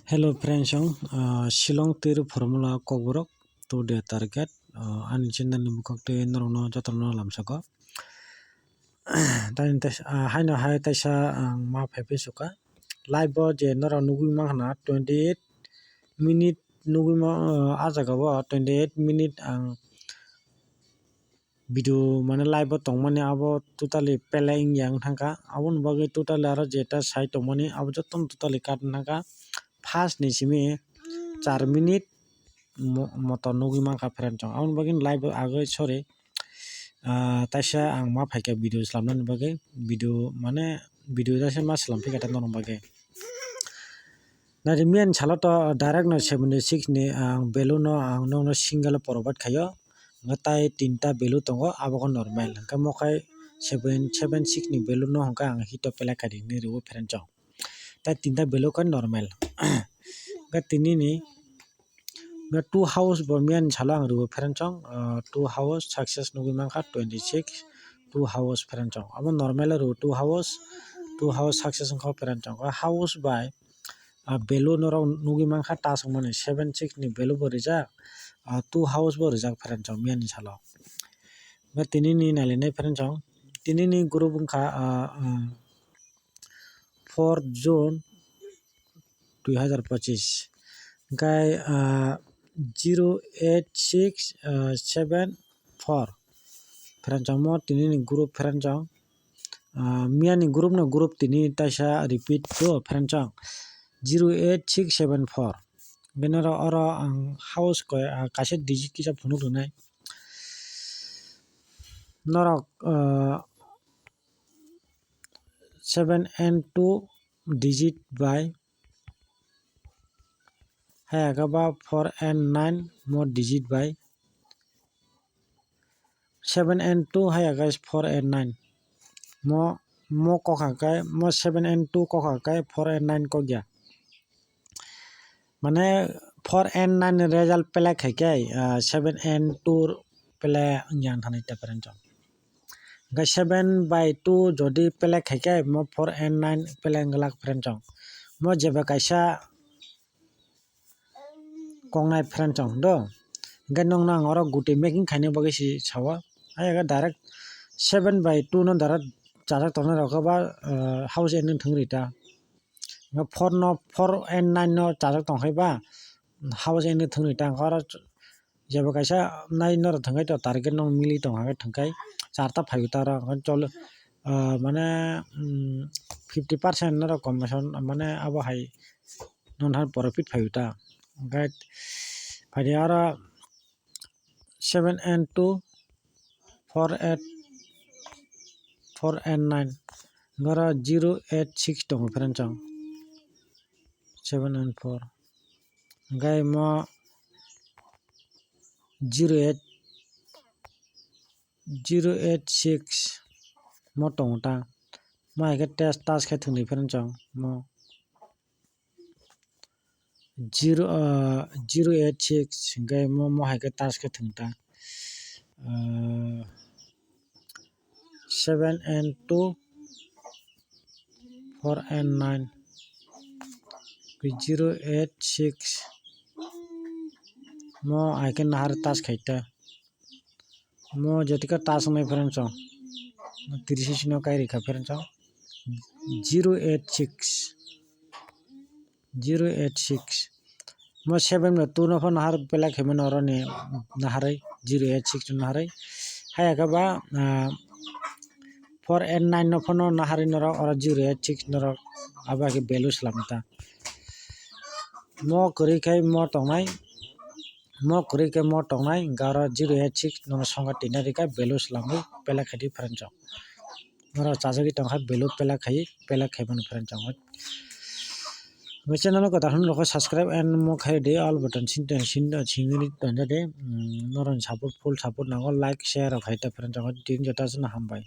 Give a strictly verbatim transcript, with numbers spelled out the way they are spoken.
Hello friends, ang, ah, Shillong tir formula kokborok to the target, ah, ani channel ni bwkhak twi norokno jotono lamsako. Tani tais-, ah, haino hai taisa ang ma phaiphai suka. Live o je norok nugwi mankha na twenty eight minute nugwi ma, ah, ah jaga o twenty eight minute ang video mane live o tongmani abo totally play wngya wng thangkha. Aboni bagwi totally aro jeta sai tongmani abo jotono totally cut wng thangkha. First ni simi char minute mo-, motor nugwi mankha friend chong. Aboni bagwi live o agwi sorry, ah, taisa ang ma phaikha video slamnani bagwi. Video mane video taisa ma slam phikha ta norok bagwi. Nari miyan salo to direct no seventy six ni ang value no ang nokno single provide khayo. Hwnkhe tai tinta value tongo, abo khe normal. Hwnkhe mo khai seven, seven six ni value no hwnkhe ang hito pelai kha di hinwi rwo friend chong. Tai tinta value khe normal. Hwnkhe tini ni two house bo miyan salo ang rwo friend chong, ah, two house success nugwi mankha twenty six, two house friend chong. Abo normal rwo two house, two house success wngkha friend chong. House bai ah, value norok nugwi mankha ta swkmani seven six ni value bo rijak, ah, two house bo rijak friend chong miyan ni salo. Ba tini ni nailainai friend chong, tini ni group wngkha, ah, ah, four June dui hazar pocchish, hwnkhe, ah, zero eight six, ah, seven four friend chong mo tini ni group friend chong. Ah, miya ni group no group tini taisa repeat to friend chong zero eight six seven four. Bini oro, oro ang house koi, ah, kaisa digit kisa phunuk rwnai. Norok, ah, seven and two digit by hai aga ba four and nine mo digit by seven and two hai aga four and nine. Mo, mo kokha kai, mo seven and two kokha kai four and nine kokya. Mane four and nine result pelek hai kai, ah, seven and two pele wngya thani ta friend chong. Hwnkhe seven by two jodi pelek hai kai mo four and nine pele wngwlak friend chong. Mo jeba kaisa koknai friend chong do. Hwnkhe nwngno ang oro guti making khaina bagwi se sao. Ayega direct seven by two no direct chajak tongnai rok ba, ah, house ending thwngri ta. Four no, four and nine no chajak tongkhai ba house ending thwngri ta. Oro jeba kaisa nai norok thwngkhai to target no mili tong hwnkhe thwngkhai charta phaiwi ta oro hwnkhe cholo, ah, mane, mm, fifty percent norok commission mane abo hai non han profit phaiwi ta. Hwnkhe phaidi oro seven and two, four eight, four and nine, oro zero eight six tongo friend chong, seven and four. Hwnkhe mo zero eight, zero eight six mo tongo ta. Mo hai khe test touch khe thwngwi friend chong mo. Zero, ah, zero eight six hwnkhe mo, mo hai khe touch khe thwng ta. Ah, seven and two, four and nine, zero eight six mo hai khe nahar touch khai ta. Mo jetika touch wngnai friend chong. Three six no kai rikha friend chong. Zero eight six. Zero eight six. Mo seven no two no phano nahar pelek khaimano oroni naharwi zero eight six no naharwi. Haya khe ba, ah, four and nine no phano naharwi norok oro zero eight six norok abo hai khe value slam ta. Mo kwrwi khe mo tongnai. Mo kwrwi khe mo tongnai, hwnkhe oro zero eight six nono songkha tina rikha, value swlangwi pelek khaidi friend chong. Norok chajagwi tongkha, value pelek khai, pelek khai mano friend chong. Bo channel o kwtal hwnwi rokho subscribe and mo khai di all button sin, sin, sin, sinwi tonjadi. Mm, norokni support, full support nango, like, share rok khai ta friend chong. Tin jota chwngno hambai.